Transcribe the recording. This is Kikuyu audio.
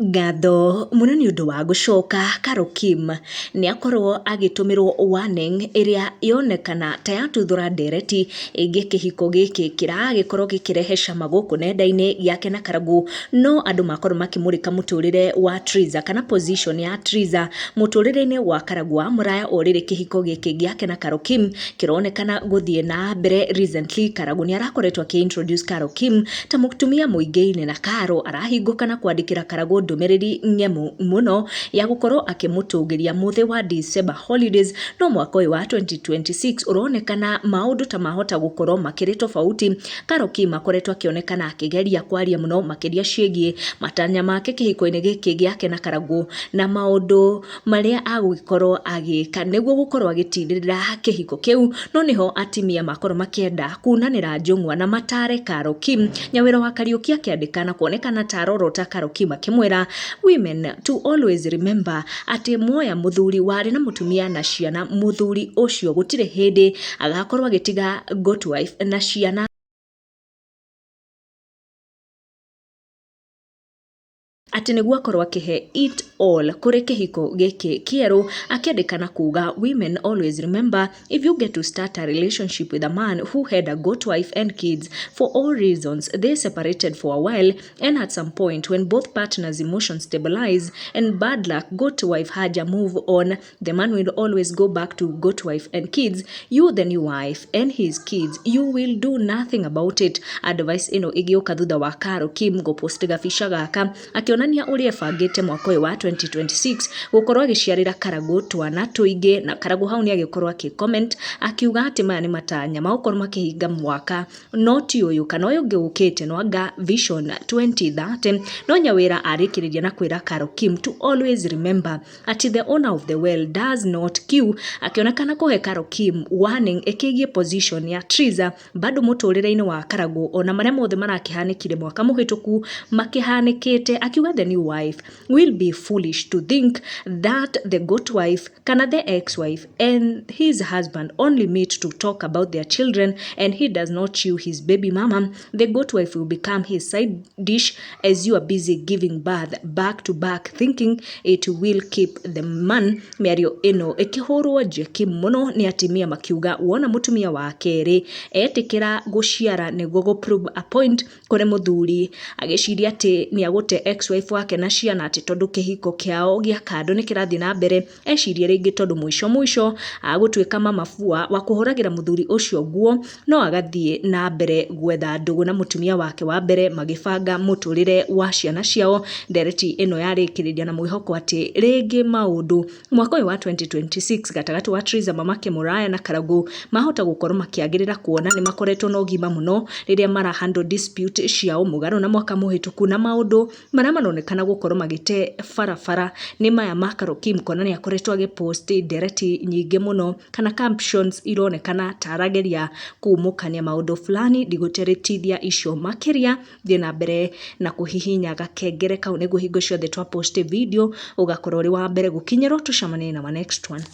Ngatho mũno nĩ ũndũ wa gũcoka Carol Kim nĩ akorwo agĩtũmĩrwo warning ĩrĩa yonekana ta yatuthũra ndereti ĩgiĩ kĩhiko gĩkĩ kĩragĩkorwo gĩkĩrehe cama gũkũ nenda-inĩ gĩake na Karangũ. No andũ makorwo makĩmũrĩka mũtũrĩre wa Triza kana position ya Triza mũtũrĩre-inĩ wa Karangũ wa Mũraya. O rĩrĩ kĩhiko gĩkĩ gĩake na Carol Kim kĩronekana gũthiĩ na mbere. Recently Karangũ nĩ arakoretwo akĩ introduce Carol Kim ta mũtumia mũingĩ-inĩ, na Carol arahingũka na kwandĩkĩra Karangũ ndũmĩrĩri ng'emu mũno ya gũkorwo akĩmũtũgĩria mũthĩ wa December holidays. No mwaka ũyũ wa 2026 ũronekana maũndũ ta mahota gũkorwo makĩrĩ tofauti. Carol Kim akoretwo akĩonekana akĩgeria kwaria mũno makĩria ciĩgiĩ matanya make kĩhiko-inĩ gĩkĩ gĩake na Karangũ, na maũndũ marĩa agũgĩkorwo agĩka nĩguo gũkorwo agĩtirĩrĩra kĩhiko kĩu. No nĩho atimia makorwo makĩenda kunanĩra njũng'wa na matare Carol Kim. Nyawĩra wa Kariũki akĩandĩka na kuonekana ta arorota Carol Kim akĩmwĩra women to always remember atĩ muoya mũthuri warĩ na mũtumia na ciana, mũthuri ũcio gũtirĩ hĩndĩ agakorwo agĩtiga good wife na ciana, atĩ nĩguo akorwo akĩhe it all kũrĩ kĩhiko gĩkĩ kĩerũ. Akĩandĩka na kuga, "Women, always remember, if you get to start a relationship with a man who had a goat wife and kids, for all reasons they separated for a while, and at some point when both partners' emotions stabilize and bad luck goat wife haja move on, the man will always go back to goat wife and kids. You, the new wife and his kids, you will do nothing about it." Advice ĩno ĩgĩũka thutha wa Carol Kim gũpost gabica gaka akĩonania ũrĩa ebangĩte mwaka ũyũ wa 2026 gũkorwo agĩciarĩra Karangũ twana tũingĩ. Na Karangũ hau nĩ agĩkorwo akĩ comment akiuga atĩ maya nĩ matanya magũkorwo makĩhinga mwaka, no ti ũyũ kana ũyũ ũngĩ ũkĩte, no anga Vision 2030. No Nyawĩra arĩkĩrĩria na kwĩra Carol Kim to always remember atĩ the owner of the well does not queue, akĩonekana kũhe Carol Kim warning ĩkĩgiĩ position ya Triza bado mũtũrĩre-inĩ wa Karangũ, ona marĩa mothe marakĩhanĩkire mwaka mũhĩtũku makĩhanĩkĩte. Akiuga the new wife will be foolish to think that the goat wife kana the ex-wife and his husband only meet to talk about their children and he does not chew his baby mama. The goat wife will become his side dish as you are busy giving birth back to back, thinking it will keep the man. Mĩario ĩno ĩkĩhũrwo njeki mũno nĩ atimia makiuga wona mũtumia wa kerĩ etĩkĩra gũciara nĩguo gũ prove a point kũrĩ mũthuri, agĩciria atĩ nĩ agũte ex-wife wake na ciana, atĩ tondũ kĩhiko kĩao gĩa kando nĩ kĩrathiĩ na mbere, ecirie rĩngĩ tondũ mũico mũico agũtuĩka mama fua wa kũhũragĩra mũthuri ũcio nguo, no agathiĩ na mbere gwetha ndũgũ na mũtumia wake wa mbere magĩbanga mũtũrĩre wa ciana ciao. Ndereti ĩno yarĩkĩrĩria na mwĩhoko atĩ rĩngĩ maũndũ mwaka ũyũ wa 2026 gatagatĩ wa Triza mamake Mũraya na Karangũ mahota gũkorwo makĩagĩrĩra, kuona nĩ makoretwo na ũgima mũno rĩrĩa mara handle dispute ciao mũgarũ na mwaka mũhĩtũku. Na maũndũ marĩa maronekana gũkorwo magĩte barabara nĩ maya ma Carol Kim, kuona nĩ akoretwo agĩpost ndereti nyingĩ mũno kana captions ironekana ta arageria kumũkania maũndũ fulani. Ndigũteretithia icio makĩria, thiĩ na mbere na kũhihinya gakengere kau nĩguo hingo ciothe twa post video ũgakorwo ũrĩ wa mbere gũkinyĩrwo. Tũcemanie na wa next one.